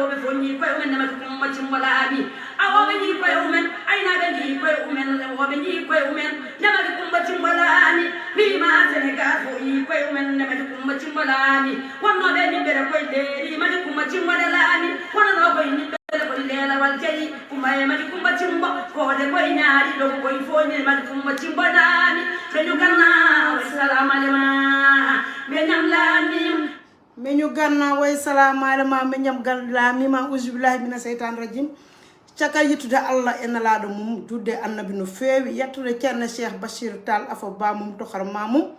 be fonni ko men ma ko ma ci malami awo be ni ko men ayna be ni ko men wo be ni ko men nama ko ma ci malami bi ma Senegal fo yi ko men nama ko ma ci malami wonno be ni be ko leri ma ko ma ci malami wonno ko ni ko lela wal jeli kuma ma ko ma ci mbo ko de ko ñaari do ko fonni ma ko ma ci malami ñu ganna assalamu alaykum be ñam lami meñu ganna way salamu alaykum meñam ganlami ma uzubillahi mina seytan rajim cakal yittude Allah en laado mum judde annabi no feewi yettude ceerno Cheikh Bachir Tall afa ba mum tokhar mamum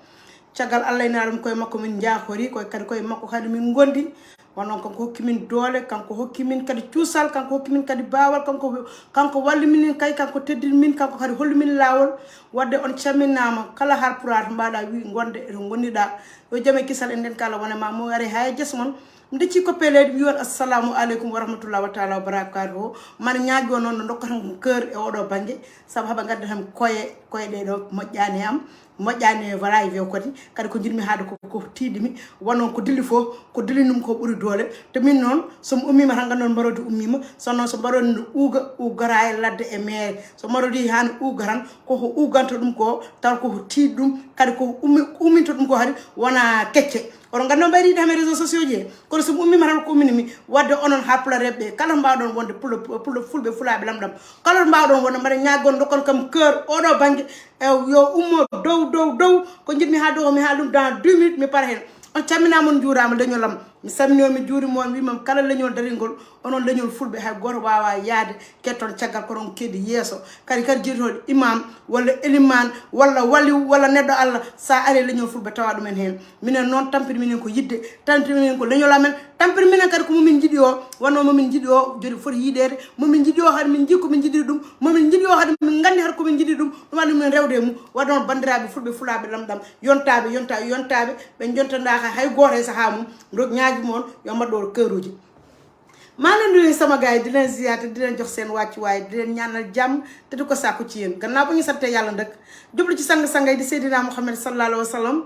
cagal Allah en laado koy makko min jaakori koy kadi koy makko kadi min gondi wonon kanko hokki min doole kanko hokki min kadi ciusal kanko hokki min kadi baawal kanko walli min kay kanko teddil min kanko kadi holli min lawol wadde on caminama kala har purat mbaɗa wi gonde e gonɗiɗa yo jame kisal en den kala wona ma mo ari hay jesmon ndecci ko pelede wi won assalamu aleykum wa rahmatullahi wa taala wa barakatuhu man ñaago non no dokkatan cœur e oɗo banggue saabu haɓa gadda tan koye ɗe ɗo moƴƴani am moƴƴani voilà e kodi kadi ko jirmi haade ko tiidimi wonon ko dilli fof ko dillinum ko ɓuuri doole to min noon somi ummima tan gannon mbarodi ummima so noon so mbarodi no ugara e ladde e mere so mbarodi hani uga tan koko uganto ɗum ko taw koko tiiɗi ɗum kadi ko umminto ɗum ko kadi wona kecce oɗon gandi on ɓayriɗe hame réseau sociaux ji kono somi ummima tan ko umminimi wadde onon hapulareɓe kala mbawɗon wonde pulo fulɓe fulaɓe lamɗam kala mbawɗon wonde mbaɗa ñaggon dokkon kam cœur oɗo banggue yo ummo dow ko jiɗmi ha dow mi ha ɗum dans 2 minutes mi para hen on camminamon juurama leñolam mi samino mi juurimo on wimam kala leñol daringol onon leñol fulɓe hay goto wawa yaade ketton caggal ko ɗon keddi yeeso kadi jiitoɗo imam walla éliman walla waliw walla neɗɗo Allah sa ari leñol fulɓe tawa ɗumen hen minen noon tampiri minen ko yidde tampiri minen ko leñol amen tampiri minen kadi ko momin jiiɗi o wonno momin jiiɗi o joni foti yiɗede momin jiiɗi o haade min jii komin jiiɗiri ɗum momin jiiɗi o haade min gandi haade komin jiiɗiri ɗum ɗum waɗi min rewde mum wadde noon bandiraɓe fulɓe fulaɓe lamɗam yontaɓe ɓe jontandaka hay goto e saaha mum ñaaji moon yo mbaɗɗo keuruji maa leen nuyu sama gars yi di leen ziyaate di leen jox seen wàccuwaay di leen ñaanal jàmm te di ko sàkku ci yéen gannaaw bu ñu sante yàlla ndëkk jublu ci sang-sangay di Seydina Muhammad sallallahu alayhi wa sallam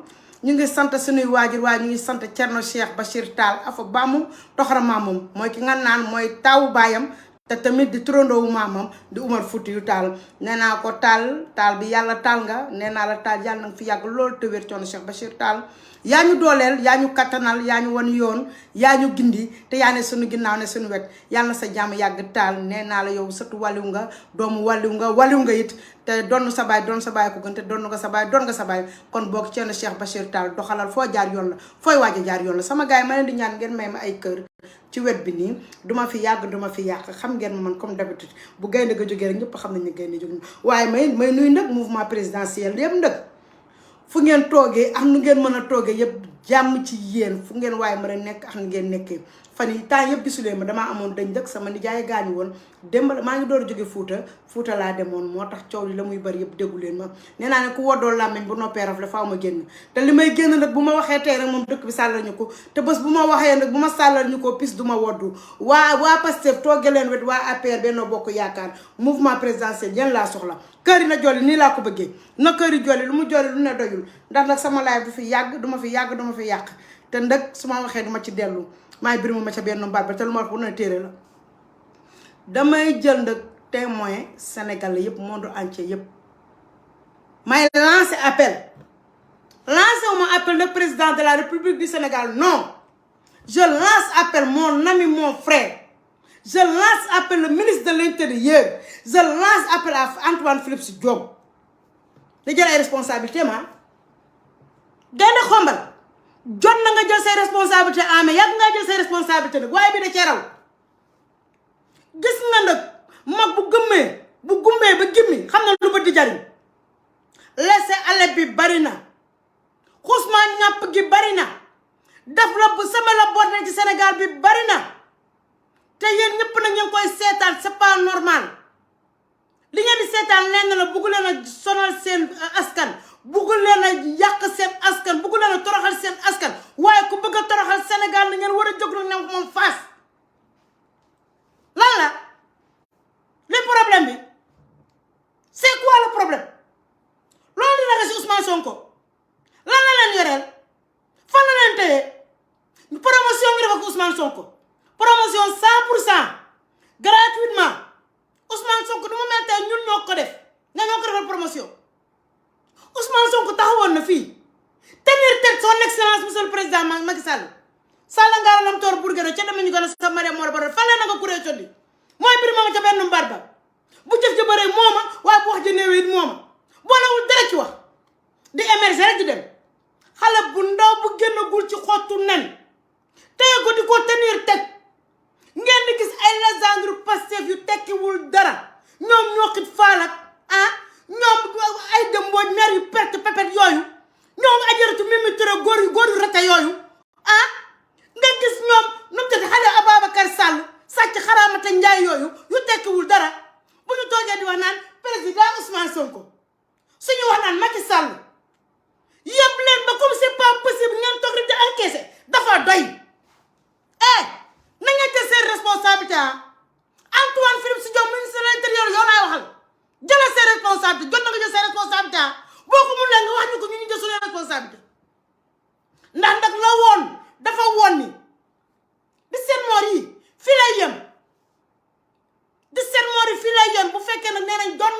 ñu ngi sant suñuy waajur waaye ñu ngi sant Thierno Cheikh Bachir Tall afa bamum toxara maamam mooy ki nga naan mooy taawu baayam te tamit di turandoowu maamam di Umar Foutiyou Tall nee naa ko taal bi yàlla taal nga nee naa la taal yàlla nanga fi yàgg loolu te wér Thierno Cheikh Bachir Tall yaa ñu dooleel yaa ñu kattanal yaa ñu wan yoon yaa ñu gindi te yaa ne suñu ginnaaw ne suñu wet yàlla na sa jàmm yàgg Tall nee naa la yow sëtu wàlliw nga doomu wàlliw nga it te doon sa baay ko gën te doon nga sa baay doon nga sa baay kon boog Thierno Cheikh Bachir Tall doxalal foo jaar yoon la fooy waaj a jaar yoon la sama gars yi ma leen di ñaan ngeen may ma ay kër ci wet bi nii duma fi yàgg duma fi yàq xam ngeen ma man comme d'habitude bu gaynde ga jógee rek ñëpp xam nañ ne gaynde jóg waaye may nuyu nag mouvement présidentiel yëpp nag fu ngeen toogee ak nu ngeen mën a toogee yëpp jàmm ci yéen fu ngeen waaye mën a nekk ak nu ngeen nekkee fan yi temps yëpp gisulee ma damaa amoon dañ dëkk sama nijaay gaañu woon démbal maa ngi door a jóge Fuuta laa demoon moo tax coow li la muy bari yëpp déggu leen ma nee naa ne ku woddoo làmmiñ bu noppee raf la faaw ma génn te li may génn nag bu ma waxee tey rek moom dëkk bi sàllal ñu ko te bés bu ma waxee nag bu ma sàllal ñu ko pis du ma woddu waa Pastef tooge leen wet waa APR Benno Bokk Yaakaar mouvement présidentiel yéen laa soxla kër yi na jolli nii laa ko bëggee na kër yi jolli lu mu jolli lu ne doyul ndax nag sama live du fi yàgg duma fi yàq te nag su ma waxee duma ci dellu maay birima ma ca benn mbaat ba te lu ma wax bu ne téere la damay jël nag témoin sénégalais yëpp monde entier yëpp may lancer appel le président de la République du Sénégal non je lance appel mon ami mon frère je lance appel le ministre de l'Intérieur je lance appel à Antoine Philippe Diome da jël ay responsabilité ma Gaynde Xombal jot na nga jël say responsabilité amee yàgg nga jël say responsabilité nag waaye bi da cee raw gis nga nag mag bu gummee ba gimmi xam na lu ba di jariñ laisser aller bi bari na xusmaa ñàpp gi bari na def la bu sama la boot na ci Sénégal bi bari na te yéen ñëpp nag ngeen koy seetaan c'est pas normal li ngeen di seetaan lenn la bugg leen a sonal seen askan bugg leen a yàq seen askan bugg leen a toroxal seen askan waaye ku bëgg a toroxal Sénégal na ngeen war a jóg nag ne moom face lan la li problème bi c'est quoi le problème loolu di naka si Ousmane Sonko lan la leen yoreel fan la leen téye promotion ngi def ak Ousmane Sonko promotion 100% gratuitement Ousmane Sonko du mu mel tey ñun ñoo ko def nga ñoo ko defal promotion Ousmane Sonko taxawoon na fii tenir tête son excellence monsieur le président Macky Sall salla ngara lam toor burgero ca dama ñu gën a sa Mariam Mor Baro fan la na nga kuree condi mooy bir mooma ca benn mbar ba bu jëf ji bëree mooma waaye bu wax ji néew it mooma boolewul dara ci wax di émerger rek di dem xale bu ndaw bu génnagul ci xottu nen teye ko di ko tenir tête ngeen di gis ay légende Pastef yu tekkiwul dara ñoom ñoo xit faalak ñoom ay dëmbooj maire yu perte pepet yooyu ñoom ajaratu Mimi Touré góor yu rate yooyu nga gis ñoom nu mu tëdd xale Ababacar Sall sàcc xaraamata njaay yooyu yu tekkiwul dara bu ñu toogee di wax naan président Ousmane Sonko suñu wax naan Macky Sall yëpp leen ba comme c'est pas possible ngeen toog rek di encaissé dafa doy na ngeen jël seen responsabilité Antoine Philippe Diome ministre de l'intérieur yow laay waxal jëlee seen responsabilité jot na nga jël seen responsabilité boo ko mun leen nga wax ñu ko ñu jël suñu responsabilité ndax nag la woon dafa woon ni 17 mois yi fii lay yem 17 mois yi fii lay yem bu fekkee nag nee nañ doon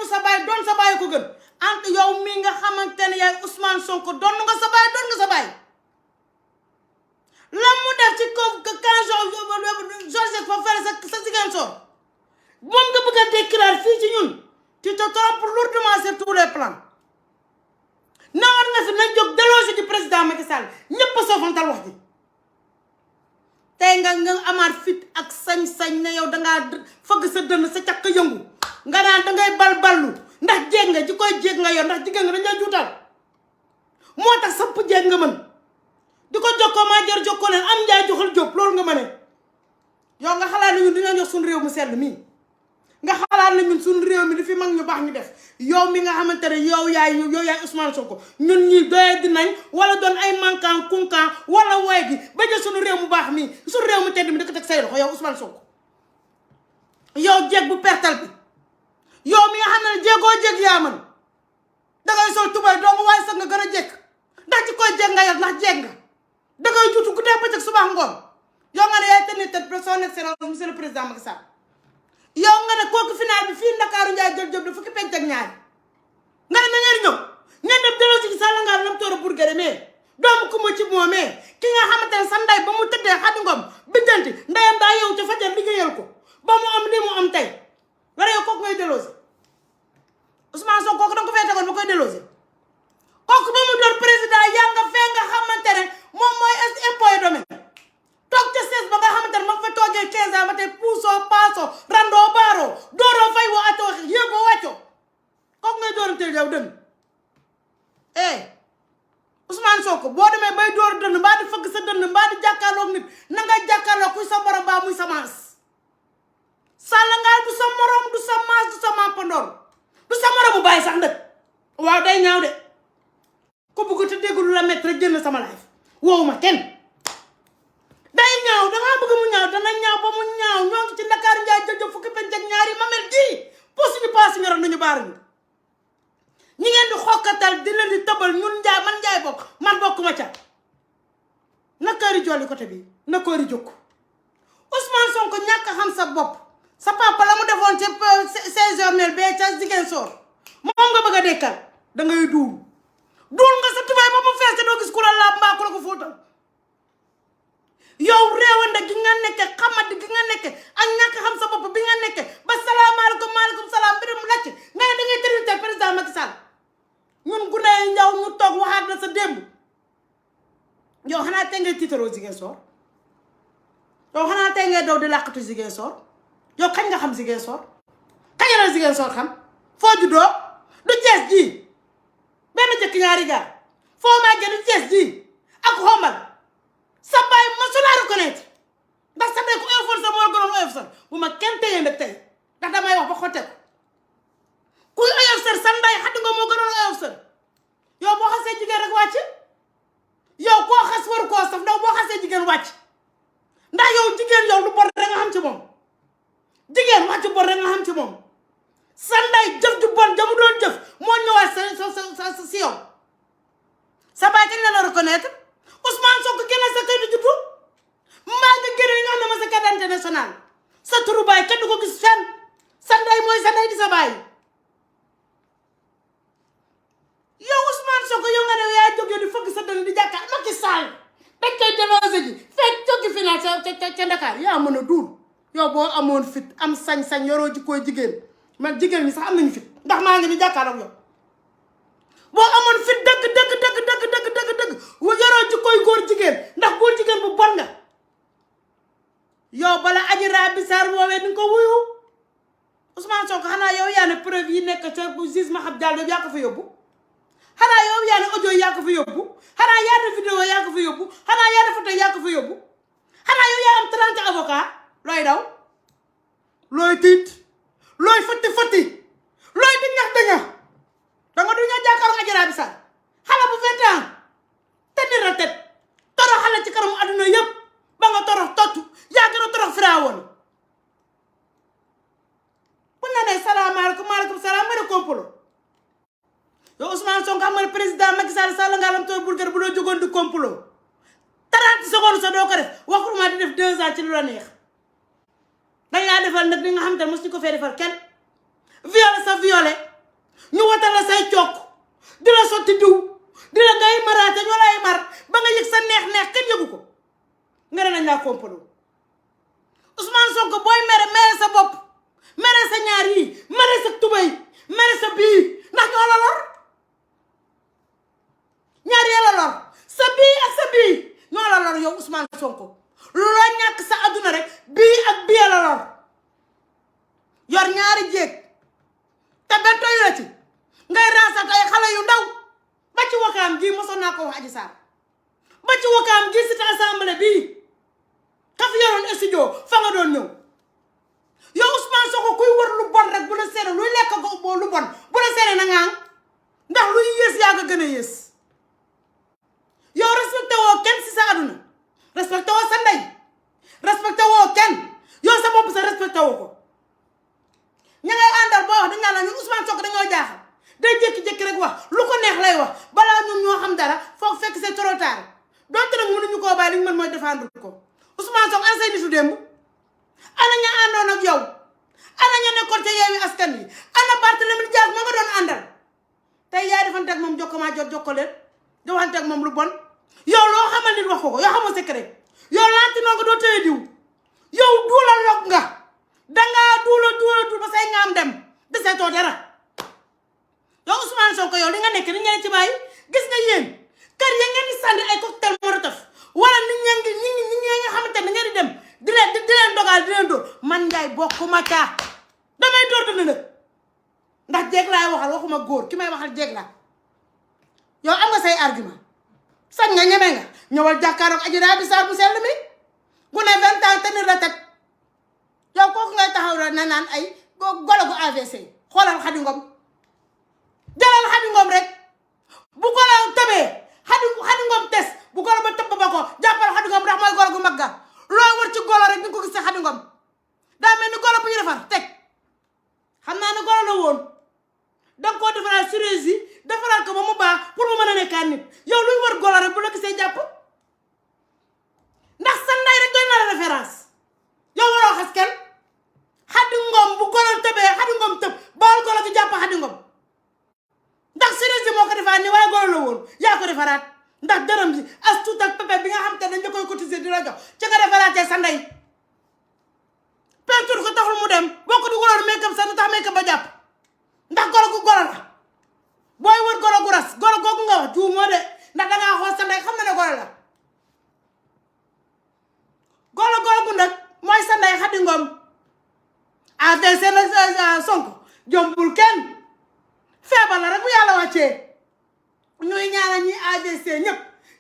sa baay ko gën ant yow mi nga xamante ne yaay Ousmane Sonko doon nga sa baay la mu def ci kaw Georges fa fere sa Ziguinchor moom nga bëgg a déclarer fii ci ñun tu te trompes lourdement sur tous les plans nawoon nga fi nañ jóg déloger du président Macky Sall ñëpp a soofantal wax ji tey nga amaat fit ak sañ-sañ ne yow dangaa fëgg sa dënn sa càkk yëngu nga naan dangay ballu ndax jéeg nga ji koy jéeg nga yor ndax jigéen nga dañ lay juutal moo tax sapp jéeg nga mën di ko jokkoo maa jër jokkoo leen am njaay joxal jóob loolu nga mëne yow nga xalaat ne ñun dina jox suñu réew mu sell mii nga xalaat ne ñun suñu réew mi li fi mag ñu baax ñu def yow mi nga xamante ne yow yaay Ousmane Sonko ñun ñii doye dinañ wala doon ay mankan kunkan wala woy gi ba jël suñu réew mu baax mii suñu réew mu tedd mi da ko teg say loxo yow Ousmane Sonko yow jeeg bu pertal bi yow mi nga xam ne jéegoo jéeg yaa mën dangay sol tubay doo nga waaye sax nga gën a jekk ndax ci koy jeeg nga yor ndax jeeg nga dangay juutu guddee bëccëg suba ngoon yow nga ne yaay tenir tête son excellence monsieur le président Macky Sall yow nga ne kooku final bi fii Ndakaaru Njaay jël jëb da fukki penc ak ñaari nga ne na ngeen ñëw ngeen dem delloo ci Sall ngaa lam toora burgere mais doomu kuma ci moomee ki nga xamante ne sa nday ba mu tëddee Xadi Ngom biddanti ndayam daa yow ca fajar liggéeyal ko ba mu am li mu am tey wala yow kooku ngay delloosi Ousmane Sonko kooku danga ko fay tegoon ba koy delloosi kooku ba mu doon président yaa nga fee nga xamante ne moom mooy impôt et domaine toog ca sees ba nga xamante ne ma fa toogee 15 ans ba tey puusoo paasoo randoo baaroo dooroo fay woo atoo yéegoo wàccoo kooku ngay dóoranteel yow dënn Ousmane Sonko boo demee bay dóor dënn mbaa di fëgg sa dënn mbaa di jàkkaarloog nit na nga jàkkaarloog kuy sa morom baa muy sa maas Sall ngaa du sa morom du sa maas du sa mampandoor du sa moromu bàyyi sax ndëkk waaw day ñaaw de ko bëgg te dégg lu la métti rek génn sama life woowu ma kenn day ñaaw dangaa bëgg mu ñaaw dana ñaaw ba mu ñaaw ñoo ngi ci Ndakaaru Njaay jëjëf fukki penc ak ñaari ma mel gii poos ñu paas nga nañu baaruñu ñi ngeen di xokkatal di leen di tëbal ñun njaay man njaay bokk man bokkuma ca na këri jolli côté bi na këri jóg Ousmane Sonko ñàkk xam sa bopp sa papa la mu defoon ci ces journée bee ca Ziguinchor moom nga bëgg a dekkal dangay duul nga sa tubaay ba mu fees te doo gis ku la laab mbaa ku la ko fóotal yow réewande gi nga nekke xamadi gi nga nekke ak ñàkk xam sa bopp bi nga nekke ba salaamaaleykum maaleykum salaam mbirum lacc nga ne dangay terminer président Macky Sall ñun gune yi njaw ñu toog waxaat na sa démb yow xanaa tey ngay tiitaroo Ziguinchor yow xanaa tey ngay daw di làqatu Ziguinchor yow kañ nga xam Ziguinchor kañ la Ziguinchor xam foo juddoo du Cees ji benn jëkk ñaari gaar foo màggee du Cees ji ak xombal sa baay ma su laa reconnaître ndax sa day ku oyofoon sa moo gënoon oyof sar bu ma kenn téyee nag tey ndax damay wax ba xotte ko kuy oyof sar sa nday Xadi Ngom moo gënoon oyof sar yow boo xasee jigéen rek wàcc yow koo xas waru koo saf ndax boo xasee jigéen wàcc ndax yow jigéen yow lu bon rek nga xam ci moom jigéen wax ci bon rek nga xam ci moom sa nday jëf ju bon jamu doon jëf moo ñëwaat sa si yow sa baay kañ la la reconnaître Ousmane Sonko génne sa kayit juddu maa nga génne li nga xam ne ma sa carte d'identité nationale sa turu baay kenn du ko gis fenn sa ndey mooy sa ndey di sa baay yow Ousmane Sonko yow nga ne yaa jógee di fëgg sa dënn di jàkkaar Macky Sall dañ koy dénoncé ji fekk jógi fi naa ca Dakar yaa mën a duul yow boo amoon fit am sañ-sañ yoroo ji koy jigéen man jigéen ñi sax am nañu fit ndax maa ngi ni jàkkaar ak yow boo amoon fit dëgg yoroo ji koy góor jigéen ndax góor jigéen bu bon nga yow bala Adji Raby Sarr woowee ni nga ko wuyu Ousmane Sonko xanaa yow yaa ne preuve yi nekk ca juge Maham Diallo yaa ko fa yóbbu xanaa yow yaa ne audio yaa ko fa yóbbu xanaa yaa ne vidéo yaa ko fa yóbbu xanaa yaa ne photo yaa ko fa yóbbu xanaa yow yaa am 30 avocat looy daw looy tiit looy fëtti looy dañax danga du ñoo jàkkaarloo Adji Raby Sarr xale bu 20 ans tenir la tête torox xale ci kanamu adduna yëpp ba nga torox tottu yaa gën a torox firaawoon bu na ne salaamaaleykum maaleykum salaam nga ne complot yow Ousmane Sonko xam nga ne président Macky Sall nga lam toor Bulgarie bu loo jógoon di complot 30 secondes sa doo ko def waxuma di def 2 ans ci lu la neex dañ laa defal nag li nga xam te ne mos ñu ko fee defal kenn violé ñu watal la say cokk di la sotti diw di la ngay maraate ñoo lay mar ba nga yëg sa neex kenn yëgu ko nga ne nañ laa complot Ousmane Sonko booy mere sa bopp mere sa ñaar yi mere sa tubay mere sa bii ndax ñoo la lor ñaar yee la lor sa bii ak sa bii ñoo la lor yow Ousmane Sonko loo ñàkk sa adduna rek bii ak bii la lor yor ñaari jéeg te benn doyu la ci ngay raasat ay xale yu ndaw ba ci wakaam gii mosoon naa ko wax Adji Sarr ba ci wakaam gii si assemblée bii ka fi yoroon studio fa nga doon ñëw yow Ousmane Sonko kuy wër lu bon rek bu la seere luy lekk ko lu bon bu la seere na ngaan ndax luy yées yaa nga gën a yées yow respecté woo kenn si sa aduna respecté woo sa ndey respecté woo kenn yow sa bopp sa respecté woo ko ña ngay àndal boo wax dañ naan la ñun Ousmane Sonko dañoo jaaxal day jékki-jékki rek wax lu ko neex lay wax balaa ñun ñoo xam dara foog fekk c'est trop tard donte nag mënuñu koo bàyyi li ñu mën mooy défendre ko Ousmane Sonko ana say nitu démb ana ña àndoon ak yow ana ña nekkoon ca Yewwi Askan Wi ana Barthélémy Dias ma nga doon àndal tey yaay defante ak moom jokko maa jokko leen defante ak moom lu bon yow loo xamal nit wax ko yow xamoo secret yow lantinoo nga doo tëye diw yow duula lok nga dangaa duula ba say nga am dem deseetoo dara yow Ousmane Sonko yow li nga nekk ni ñeneen ci bàyyi gis nga yéen kër ya ngeen di sànni ay cocktail molotov wala nit ñi nga xamante ne ngeen di dem di leen dogal di leen dóor man Njaay bokkuma caa damay dóor dana nag ndax jeeg laay waxal waxuma góor ki may waxal jeeg laa yow am nga say argument sañ nga ñeme nga ñëwal jàkkaaroog Adji Raby Sarr bu sell mi bu ne 20 ans tenir la tête yow kooku ngay taxaw na naan ay golo gu AVC xoolal Xadi Ngom jëlal Xadi Ngom rek bu golo tëbee Xadi Ngom tes bu golo ba tëb ba ko jàppal Xadi Ngom ndax mooy golo gu mag ga loo wër ci golo rek di ko gis ci Xadi Ngom daa mel ni golo bu ñu defar teg xam naa ne golo la woon danga koo defaraat chirurgie defaraat ko ba mu baax pour mu mën a nekkaat nit yow luy wër golo rek bu la gisee jàpp ndax sa ndey rek doy na la référence yow waroo xas kenn Xadi Ngom bu golo tëbee Xadi Ngom tëb bawal golo gi jàpp Xadi Ngom ndax chirurgie moo ko defaat ni waaye golo la woon yaa ko defaraat ndax dërëm ji as tuut ak pepe bi nga xam te dañ la koy cotiser di la jox ci nga defaraatee sa ndey peinture ko taxul mu dem boo ko dugaloon make-up sax du tax make-up ba jàpp ndax golo gu golo la booy wër golo gu ras golo googu nga wax juumoo de ndax dangaa xool sa ndey xam na ne golo la golo googu nag mooy sa ndey Xadi Ngom AVC la Sonko jombul kenn feebar la rek bu yàlla wàccee ñuy ñaanal ñi AVC ñëpp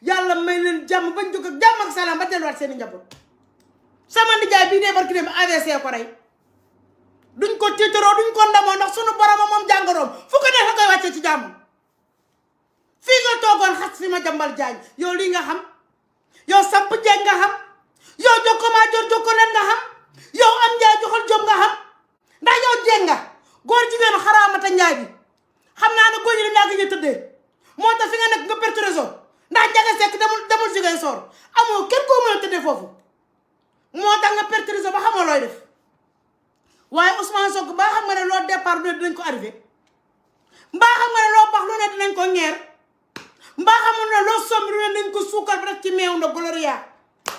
yàlla may leen jàmm bañ jóg ak jàmm ak salaam ba delluwaat seen i njaboot sama nijaay bii dee barki dem AVC ko rey duñ ko tiitaroo duñ ko ndamoo ndax sunu boromam moom jàngoroom fu ko neex la koy wàccee ci jàmm fii nga toogoon xas fi ma jambal jaañ yow lii nga xam yow samp jeeg nga xam yow jokko maa jokko leen nga xam yow am njaay joxal jom nga xam ndax yow jeeg nga góor jigéenu xaraamata njaay bi xam naa ne góor ñi dañ laa gëj a tëddee moo tax fi nga nekk nga perte réseau ndax Njaga Sekk demul jigéen soor amoo kenn koo mën a tëddee foofu moo tax nga pertriser ba xamoo looy def waaye Ousmane Sonko ba xam nga ne loo départ lu ne dinañ ko arrivé mbaa xam nga ne loo bax lu ne dinañ ko ñeer mbaa xamul ne loo sombi lu ne dinañ ko suukal ba def ci meew na gloria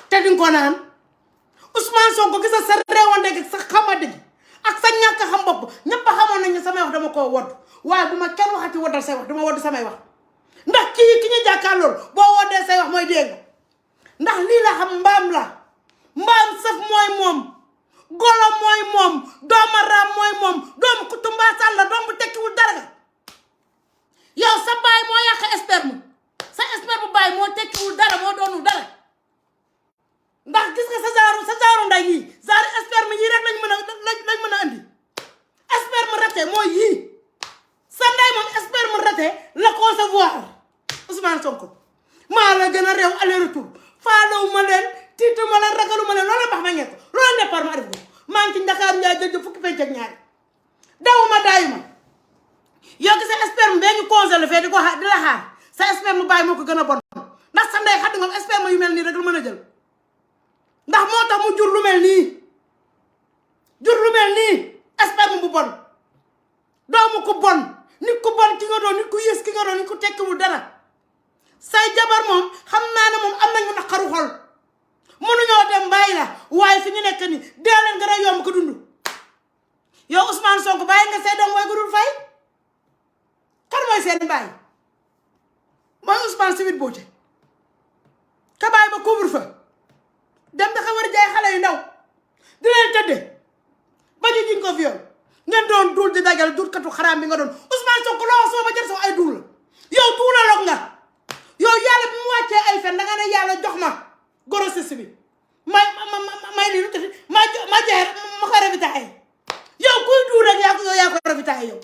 te duñ ko naan Ousmane Sonko gis sa réewante gi sa xamadi gi ak sa ñàkk xam bopp ñëpp xamoon nañ ne samay wax dama koo wodd waaye bu ma kenn waxati woddal say wax dama wodd samay wax ndax kii ki ñu jàkkaar loolu boo woddee say wax mooy dégg ndax lii la xam mbaam la mbaam sëf mooy moom golo mooy moom dooma raam mooy moom doomu kutumba sàll la doom bu tekkiwul dara nga yow sa baay moo yàq sperme sa sperme bu baay moo tekkiwul dara moo doonul dara ndax gis nga sa jaaru nday yii genre sperme yii rek lañ mën a andi sperme raté mooy yii sa nday moom sperme raté la concevoir Ousmane Sonko maa la gën a réew aller retour faalawu ma leen tiitu ma leen ragalu ma leen loolu bax ma ngeen ko loolu départ ma arif ko maa ngi ci Ndakaar njaay jëj fukki penc ak ñaari dawuma daayuma yow gi sa sperme bee ñu congelé fee di la xaar sa sperme bàyyi moo ko gën a bon ndax sa ndey xaddi nga sperme yu mel nii rek la mën a jël ndax moo tax mu jur lu mel nii sperme bu bon doomu ku bon nit ku bon ki nga doon nit ku yées ki nga doon nit ku tekkiwul dara say jabar moom xam naa ne moom am nañu naqaru xol mënuñoo dem bàyyi la waaye fi ñu nekk ni dee leen gën a yomb ko dund yow Ousmane Sonko bàyyi nga say doom mooy gudul fay kan mooy seen bàyyi mooy Ousmane Sweet Beauté ka bàyyi ba couvre-feu dem dafa war a jaay xale yu ndaw di leen tëdde ba ñu jiñ ko viol ngeen doon duul di dagal duul katu xaraam bi nga doon Ousmane Sonko loo wax soo ba jël soo ay duul la yow duulaloog nga yow yàlla bi mu wàccee ay fen danga ne yàlla jox ma grossesse bi may lii lu tafi ma jeex ma ko ravitaillé yow kuy duul rek yaa ko ravitaillé yow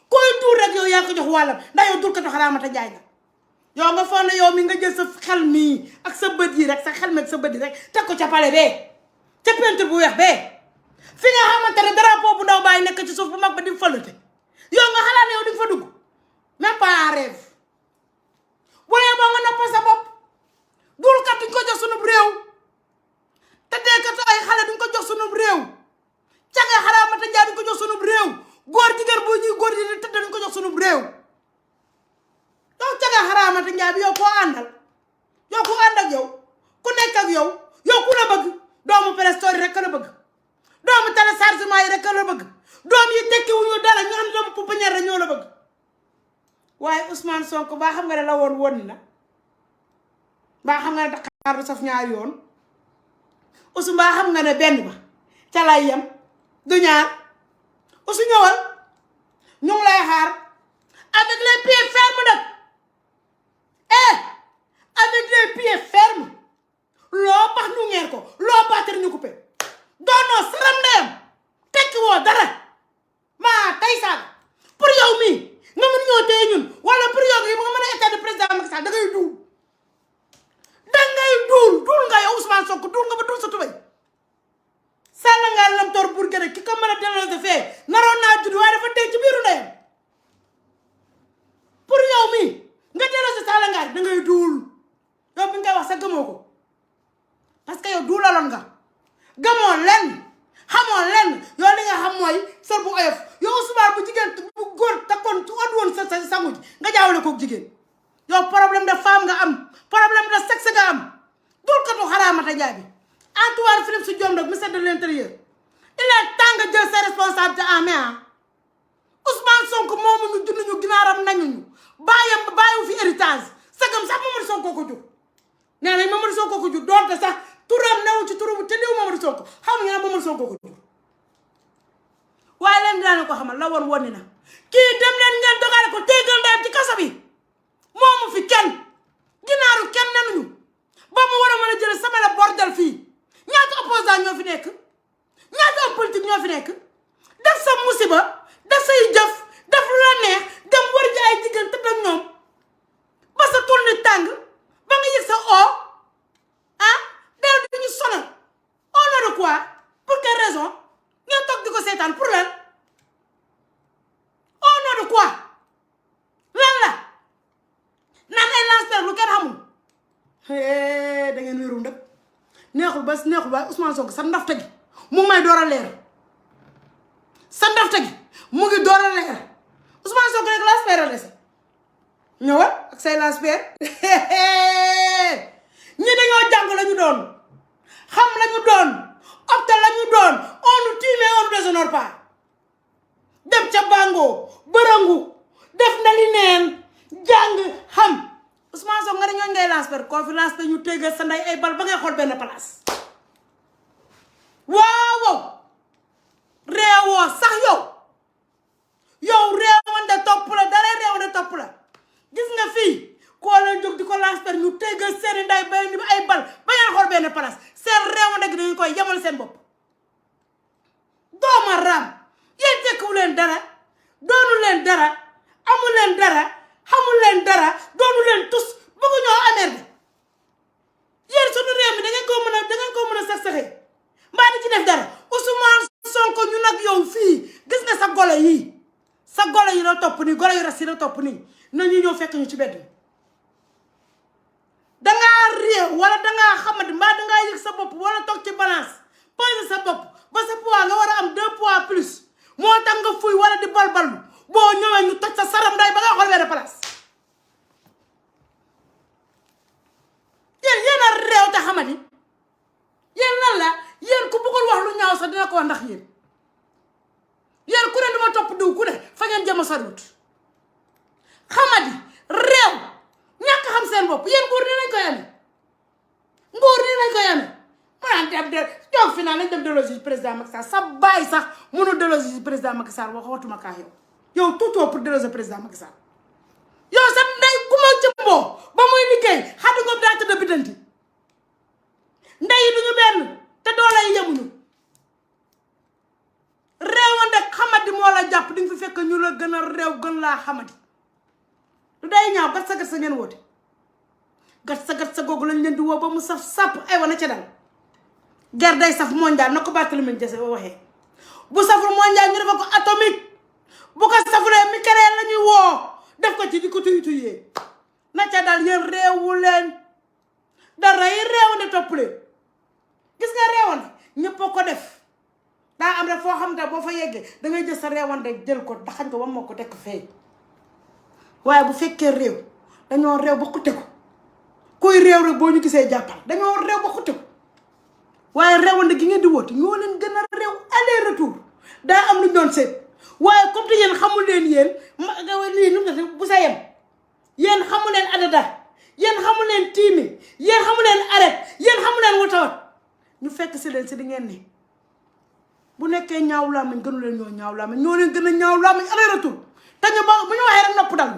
kuy duul rek yow yaa ko jox wàllam ndax yow duul katu xaraamata jaay nga yow nga foog ne yow mi nga jël sa xel mii ak sa bët yi rek sa xel mi ak sa bët yi rek teg ko ca pale bee ca peinture bu weex bee fi nga xamante ne drapeau bu ndaw bàyyi nekk ci suuf bu mag ba di fëlate yow nga xalaat ne yow di nga fa dugg même pas en rêve booyee boo nga noppal sa bopp dulkat duñ ko jox sunub réew te deekatu ay xale duñ ko jox sunub réew caga xaraamata njaay duñ ko jox sunub réew góor jigéen bu ñuy góor yi tëdd duñ ko jox sunub réew yow caga xaraamata njaay bi yow koo àndal yow ku ànd ak yow ku nekk ak yow ku la bëgg doomu préstory rek la bëgg doomu téléchargement yi rek la bëgg doom yi tekki wuñu dara ñu am doomu pouponnière rek ñoo la bëgg waaye Ousmane Sonko baa xam nga ne la woon na baa xam nga ne Dakar du saf ñaari yoon Ousmane baa xam nga ne benn ba ca lay yem du ñaar Ousmane ñëwal ñu ngi lay xaar avec les pieds fermes nag avec les pieds fermes loo bax ñu ngeer ko loo baatar ñu coupé doonoo saram ndeyam tekki woo dara maa tey saaga pour yow mii nga mën ñoo téye ñun wala pour yow nga mën a état de président Macky Sall dangay duul nga yow Ousmane Sonko duul nga ba duul sa tubay sàll nga lam tor pour gën a ki ko mën a delloo sa fee naroon naa judd waaye dafa tey ci biiru ndeyam pour yow mii nga delloo sa sàll nga dangay duul yow bi nga wax sa gëmoo ko parce que yow duulaloon nga gëmoo lenn xamoo lenn yow li nga xam mooy sol bu oyof yow Ousmane bu jigéen bu góor takkoon tu od woon sa sangu ji nga jaawale kook jigéen yow problème de femme nga am problème de sexe nga am dul katu xaraamata njaay bi Antoine Philippe Diome nag ministre de l'intérieur il est temps nga jël ses responsabilités en main Ousmane Sonko moomu ñu dund ñu ginaaram nañu ñu bàyyiwu fi héritage sagam sax Mamadou Sonko ko jur nee nañ Mamadou Sonko ko jur doonte sax turam newu ci turu te diw Mamadou Sonko xam nga ne Mamadou Sonko ko jur waaye leen dinaa ko xamal la woon ni na kii dem leen ngeen dogale ko téegal ndeyam ci kaso bi moomu fi kenn ginaaru kenn nanuñu ba mu war a mën a jël sama la bordel fii ñaata opposant ñoo fi nekk ñaata homme politique ñoo fi nekk def sa musiba def say jëf def lu la neex dem war ji ay jigéen tëdd ak ñoom ba sa tur ni tàng ba nga yëg sa del bi ñu sonal au nom de quoi pour quelle raison ngeen toog di ko seetaan pour lan au nom de quoi lan la naan ay lance-pierre lu kenn xamul da ngeen wéeru ndëpp neexul ba neexul ba Ousmane Sonko sa ndafte gi mu may door a leer sa ndafte gi mu ngi door a leer Ousmane Sonko rek l'ASPR a dese ñëwal ak say l'ASPR ñi dañoo jàng lañu doon xam lañu doon opte lañu doon on nous tue mais on ne déshonore pas dem ca bango bërëngu def na li neen jàng xam Ousmane Sonko nga ne ñooñu ngay l'ASPR confiance te ñu tégal sa ndey ay bal ba ngay xool benn place waaw réewoo sax yow réewande topp la dara réewande topp la gis nga fii koo leen jóg di ko l'ASPR ñu tégal seeni ndey ba ay bal ba ngeen xool benn place seen réewande gi dañu koy yemal seen bopp dooma raam yéen tekkiwu leen dara doonu leen dara amu leen dara xamul leen dara doonu leen tus bëggu ñoo amer bi yéen sunu réew mi da ngeen koo mën a sax-saxee mbaa di ci def dara Ousmane Sonko ñu nag yow fii gis nga sa golo yi la topp nii golo yu ras yi la topp nii nañu ñëw fekk ñu ci bedd dangaa réew wala dangaa xamante mbaa dangaa yëg sa bopp wala toog ci balance peser sa bopp ba sa poids nga war a am 2 poids plus moo tax nga fuy wala di balballu boo ñëwee ñu toj sa saram nday ba nga xool benn place yéen a réew te xamati yéen lan la yéen ku bëggul wax lu ñaaw sax dina ko wax ndax yéen ku ne dama topp diw ku ne fa ngeen jëm a soriwut xamati réew ñàkk xam seen bopp yéen nguur nii lañ koy amee mu naan dem de toog fi naan lañ dem déloger président Macky Sall sa baay sax mënu déloger président Macky Sall waxatuma kaa yow tuutoo pour déloger président Macky Sall yow sa ndey ku ma jëmboo ba muy liggéey xaddi ngoom daa tëdd bidanti ndey yi duñu benn te doole yi yemuñu réewande xamadi moo la jàpp di nga fi fekk ñu la gën a réew gën laa xamadi lu day ñaaw gat sa ngeen woote gat sa googu lañ leen di woo ba mu saf sàpp ay wana ca dal ger day saf mondial na ko Barthélémy Dias waxee bu saful mondial ñu defa ko atomique bu ko safulee micréel la ñuy woo def ko ci di ko tuyee na ca dal yéen réewu leen dara yi réewande topp leen gis nga réewande ñëpp ko def daa am rek foo xam ne boo fa yeggee dangay jël sa réewande jël ko daxañ ko ba moo ko tekk fee waaye bu fekkee réew dañoo réew ba xutte ko kuy réew rek boo ñu gisee jàppal dañoo réew ba xutte ko waaye réewande gi ngeen di woote ñoo leen gën a réew aller retour daa am lu ñu doon seet waaye comme te yéen xamul leen yéen lii nu mu bu sa yem yéen xamul leen adada yéen xamul leen tiimi yéen xamul leen arrêt yéen xamul leen wutawat ñu fekk si leen si di ngeen ne bu nekkee ñaaw làmmiñ gënu leen ñoo ñaaw làmmiñ ñoo leen gën a ñaaw làmmiñ aller retour te ñu ba bu ñu waxee rek nopp dal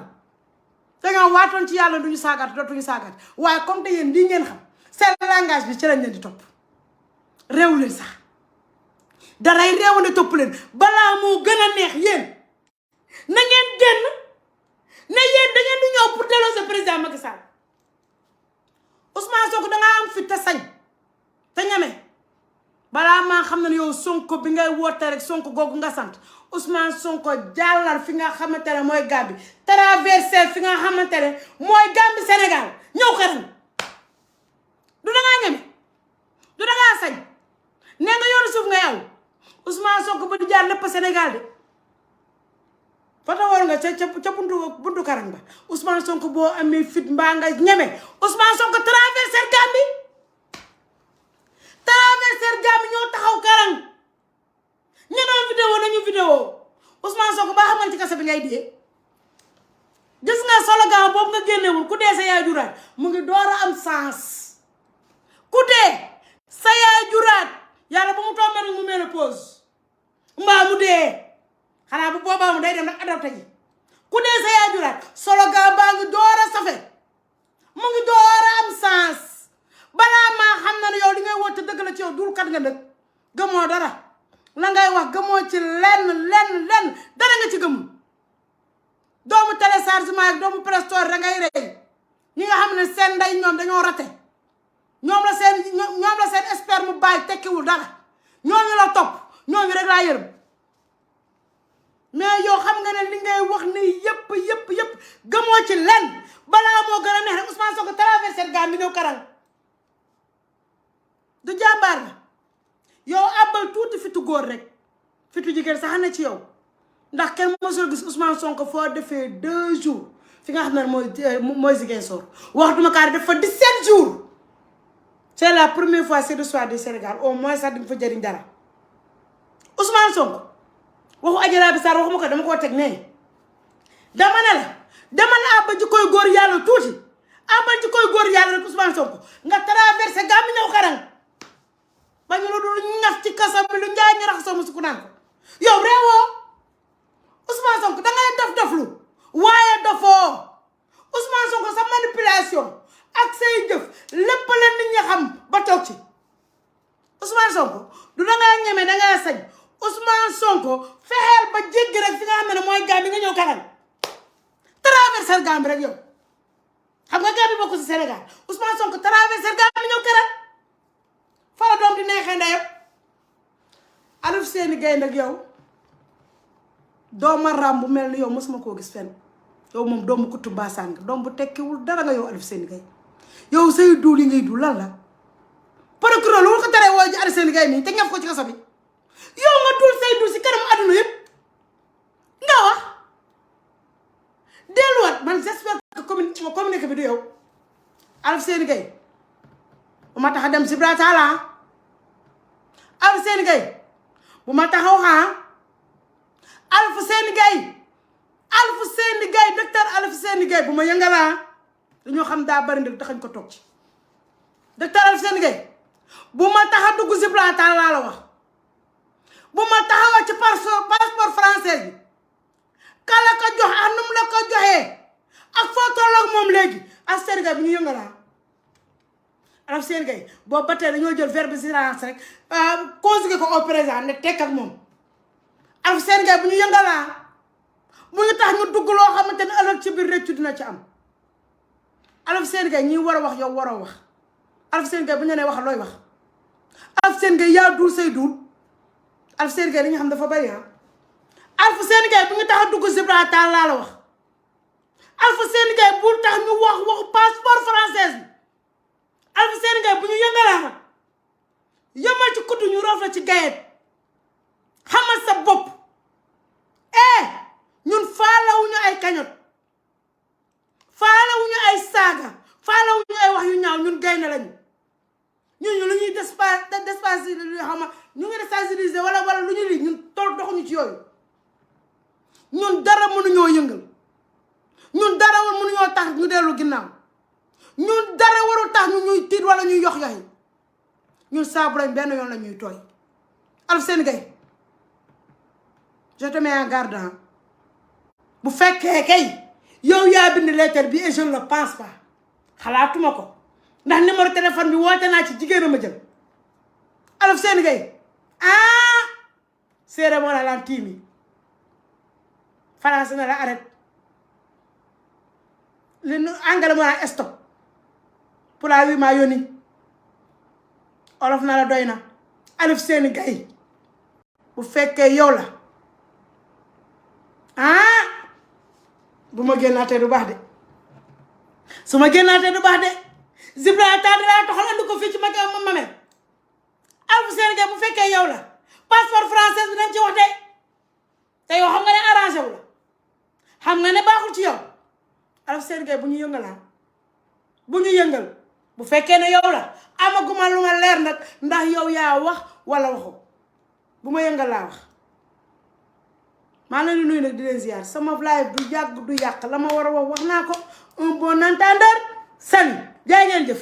dañoo waatoon ci yàlla duñu saagaat dootuñu saagaat waaye comme te yéen lii ngeen xam seen langage bi ci lañ leen di topp réew leen sax daray réewande topp leen balaa moo gën a neex yéen na ngeen génn ne yéen da ngeen di ñëw pour déloger président Macky Sall Ousmane Sonko dangaa am fit te sañ te ñame balaa maa xam ne yow Sonko bi ngay woote rek Sonko googu nga sant Ousmane Sonko jàllar fi nga xamante ne mooy Gambie traversé fi nga xamante ne mooy Gambie Sénégal ñëw karan du dangaa ñeme du dangaa sañ nee nga yoonu suuf nga yow Ousmane Sonko ba di jaar lépp Sénégal de fata war nga ca buntu karan ba Ousmane Sonko boo amee fit mbaa nga ñeme Ousmane Sonko traversé Gambie ñoo taxaw karang ñu doon vidéo nañu vidéo Ousmane Sonko ba xamal ci kase bi ngay dee gis nga slogan boobu nga génnewul ku dee sa yaay juraat mu ngi door a am sens ku dee sa yaay juraat yàlla ba mu tombé rek mu ménopause mbaa mu dee xanaa bu boobaa mu day dem nag adopté ji ku dee sa yaay juraat slogan baa ngi door a safe mu ngi door a am sens balaa maa xam na ne yow li ngay woote dëgg la ci yow dul kat nga dëgg gëmoo dara la ngay wax gëmoo ci lenn dara nga ci gëmul doomu téléchargement ak doomu Play Store da ngay rey ñi nga xam ne seen ndey ñoom dañoo rate ñoom la seen expert mu bàyyi tekkiwul dara ñooñu la topp ñooñu rek laa yërëm mais yow xam nga ne li ngay wax ni yëpp gëmoo ci lenn balaa moo gën a neex rek Ousmane Sonko traversé Gambie ñëw karang du jàmbaar la yow abal tuuti fitu góor rek fitu jigéen sax na ci yow ndax kenn mosul gis Ousmane Sonko foo defee 2 jours fi nga xam ne mooy Ziguinchor wax duma kaari def fa 17 jours c'est la première fois c'est l'histoire du Sénégal au moins sax di nga fa jëriñ dara Ousmane Sonko waxu Adji Raby Sarr waxuma ko dama koo teg ne dama ne la demal abba ji koy góor yàlla tuuti abba ji koy góor yàlla rek Ousmane Sonko nga traversé gàmmi ñëw karang ba ñu la dul ñaf ci kaso bi lu njaay ñu rax sa musuku naan ko yow réewoo Ousmane Sonko dangay doflu waaye dofoo Ousmane Sonko sa manipulation ak say jëf lépp la nit ñi xam ba toog ci Ousmane Sonko du dangay ñeme dangay sañ Ousmane Sonko fexeel ba jéggi rek fi nga xam ne mooy Gambie nga ñëw karang traverser Gambie rek yow xam nga Gambie bokk ci Sénégal Ousmane Sonko traverser Gambie ñëw karang fa la doom di neexee ndeyam Alif Séni Gaye nag yow dooma ram bu mel ni yow mosuma koo gis fenn yow moom doomu kuttu baasang doom bu tekkiwul dara nga yow Alif Séni Gaye yow say duul yi ngay duul lan la procureur lu ko teree woo ji Alif Séni Gaye nii te ñaf ko ci kaso bi yow nga duul say duul si kanam àdduna yëpp nga wax delluwaat man j'espère que communiqué bi du yow Alif Séni Gaye bu ma tax a dem Gibraltar la Alif Séni Gaye bu ma taxaw Alif Séni Gaye docteur Alif Séni Gaye bu ma yëngalaa dañoo xam daa bari ndëg taxañ ko toog ci docteur Alif Séni Gaye bu ma taxa dugg Gibraltar laa la wax bu ma taxawa ci passeport français bi kala ko jox ak num la ko joxee ak foo tolloog moom léegi Alif Séni Gaye bu ñu yëngalaa Alif Séni Gaye boobu ba tey dañoo jël verbe silence rek conjugué ko au présent ne tekk ak moom Alif Séni Gaye bu ñu yëngalaa mu ngi tax ñu dugg loo xamante ne ëllëg ci biir rëccu dina ci am Alif Séni Gaye ñi war a wax yow waroo wax Alif Séni Gaye bu ñu nee wax looy wax Alif Séni Gaye yaa duul say duul Alif Séni Gaye li ñu xam dafa bari Alif Séni Gaye bu ñu tax a dugg Gibraltar laa la wax Alif Séni Gaye bu tax ñu wax waxu passeport français bi Alif Séni Gaye bu ñu yëngalaa yemal ci kuddu ñu roof la ci gayet xamal sa bopp ñun faalawuñu ay kañot faalawuñu ay saaga faalawuñu ay wax yu ñaaw ñun gaynde lañu ñun lu ñuy dépassé ñu ngi déstabiliser wala lu ñu lii ñun tool doxuñu ci yooyu ñun dara mënuñoo yëngal ñun dara mënuñoo tax ñu dellu ginnaaw ñun dara warul tax ñu ñuy tiit wala ñuy yox yoxi ñun saabu lañ benn yoon la ñuy tooy Alif Séni Gaye je te mets en garde bu fekkee kay yow yaa bind lettre bi et je ne le pense pas xalaatuma ko ndax numéro téléphone bi woote naa ci jigéen a ma jël Alif Séni Gaye séeréer moo la laan tiimi français na la arrête li anglais moo la stop pour la wi maa yónni olof na la doy na Alif Séni Gaye bu fekkee yow la bu ma génnaatee du baax de su ma génnaatee du baax de Gibraltar dinaa toxal andi ko fii ci mag ma mamel Alif Séni Gaye bu fekkee yow la passeport français bi dañ ci wax de te yow xam nga ne arrangé wu la xam nga ne baaxul ci yow Alif Séni Gaye bu ñu yëngalaa bu ñu yëngal bu fekkee ne yow la amaguma lu ma leer nag ndax yow yaa wax wala waxoo bu ma yëngal laa wax maa ngi leen di nuyu nag di leen ziar sama live du yàgg du yàq la ma war a wax naa ko un bon entendeur salut jaay ngeen jëf